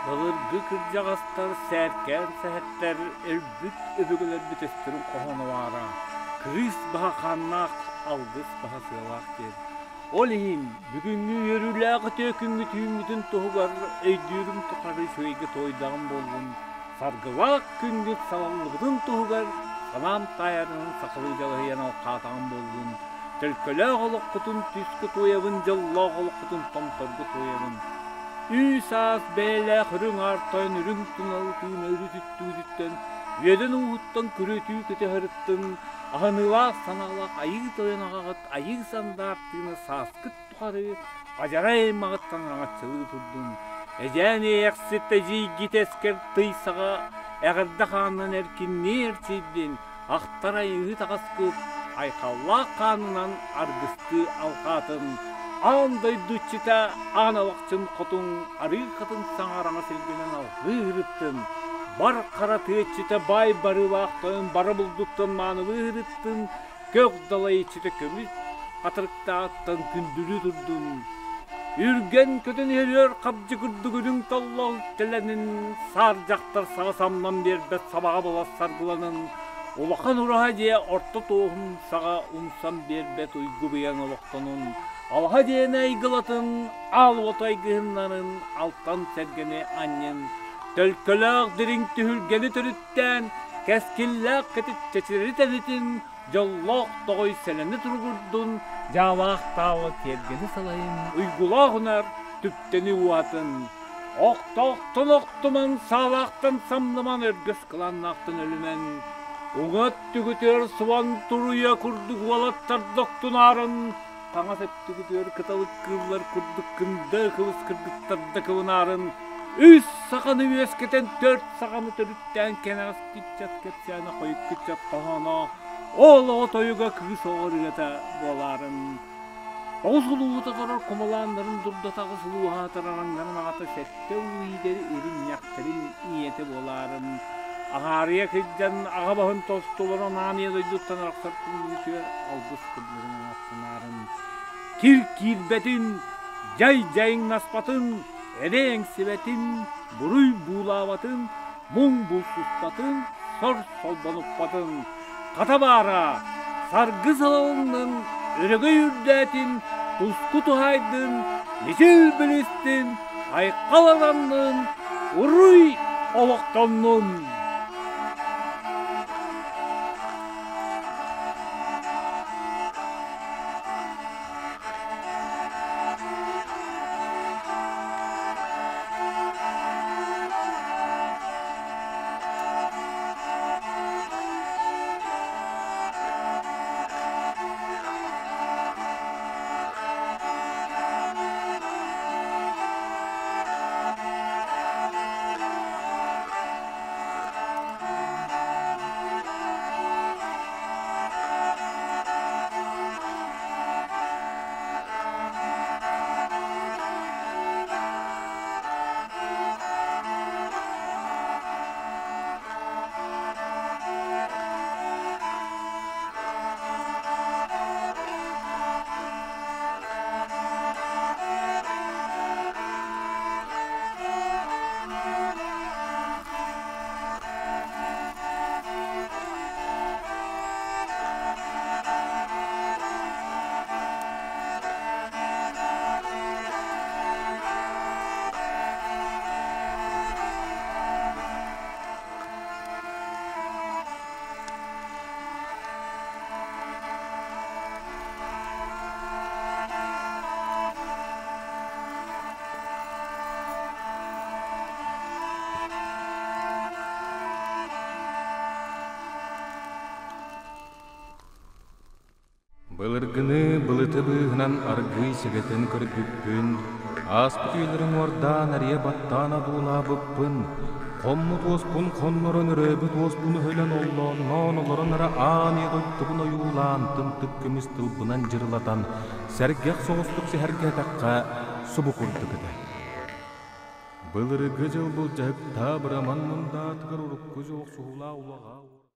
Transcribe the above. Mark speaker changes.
Speaker 1: Былыргы кырдьаҕастар сээркээн сэһэттэр өлбүт өбүгэлэрбит өстөрүн хоһооно баара: «Кырыыс баһа хааннаах, алгыс баһа сыалаах» диэн. Ол иһин бүгүҥҥү үөрүүлээх үтүө күҥҥүт үүммүтүн туһугар өйдүүрүм тухары үчүгэйгэ туойдаҕым буоллун, саргылаах күҥҥүт салаллыбытын туһугар санаам таайарынан сахалыы дьалыһыйан алхаатаҕым буоллун, төлкөлөөх олоххутун түскэ туойабын, дьоллоох олоххутун томторго туойабын. Үс-аас бэйэлээх үрүҥ аар тойон үрүҥ туналы тыына үрүтүттүүтүттэн, үөдэн ууһуттан күрүөтүү көтөһөрүттэн, аһыныылаах санаалаах айыы тойон аҕаҕыт айыы сандаар тыына сааскыт тухары адьарай аймаҕыттан араҥаччылыы турдун. Эдьээн иэйэхсит эдьиийгит эскэр тый саҕа эҕэрдэ хаанынан эркиннии эрчийдин, ахтар айыыһыт аҕаскыт айхаллаах хаанынан аргыстыы алҕаатын, аан дойду иччитэ аан алахчын хотун арыы хатын саҥараҥа силгинэн алҕыы ыһырыттын, бар хара тыа иччитэ баай барыылаах тойон бара булдуттан маанылыы ыһырыттын, Көх далай иччитэ көмүс хатырыктааҕыттан күндүлүү турдун. Үргэн көтөн иһэр үөр хабдьы курдук үрүҥ толлоох үктэлэнин, саар дьахтар саҕа самнан биэрбэт сабаҕа була саргыланын, улахан ураһа дьиэ орто туоһун саҕа умсан биэрбэт уйгу быйаҥ олохтонун, алаһа дьиэни айгылатын, аал уоту айгыһыннарын, алтан сэргэни анньын, төлкөлөөх дириҥ түһүлгэни төрүттээн, кэскиллээх кэтит чэчири тэнитин, дьоллоох тоҕой сэлэни туругурдун, дьаалаах таала тиэргэни салайын, уйгулаах унар түптэни уһатын, охтоохтон охтуман, саалаахтан самныман, өргөс кылааннаахтан өлүмэн, уҥа өттүгүтүгэр суон туруйа курдук уолаттар доктунаарын, таҥас өттүгүтүгэр кыталык кыыллар курдук кында кылыс кыргыттарда кылынаарын, үс саханы үөскэтэн төрт саханы төрүттээн кэнэҕэс кыччат кэпсээнэ хойут кыччат хоһооно ол оҕо тойуга кыыс оҕо ырыата буолаарын тоҕус улууһу тоторор кумалааннарын дурдата аҕыс улууһаатар араҥнарын аҕата сэттэ улуу иидэри иринньэхтэрин ийэтэ буолаарын аҕаарыйа кырдьан аҕа баһын тостуларын аан ийэ дойдуттан арахсар күҥҥүтүгэр алгыс кырдьарын ааттанаарын кир киирбэтин дьай дьайыҥнаспатын эрэй эҥсибэтин буруй буулаабатын муҥ булсуспатын, сор солбонуппатын, хата баара, саргы салалыннын, өрөгөй үрдээтин, туску туһаайдын, мичил билистин, айхал ананнын, уруй олохтоннун!
Speaker 2: Былыргыны былыты быыһынан аргыый сэгэтэн көрбүппүн, ааспыт үйэлэри уҥуордаан арыйа баттаан одуулаабыппын, хоммут уоспун хоннорон өрөөбүт уоспун өһүлэн оллоонноон олорон эрэ аан ийэ дойдубун ойуулаан тымтык көмүс тылбынан дьырылатан сэргэх соҕустук сэһэргээтэххэ субу курдук этэ. Былыргы дьыл былдьаһыктаа быраман мындаатыгар урукку дьыл охсуһуулаах улаҕаа.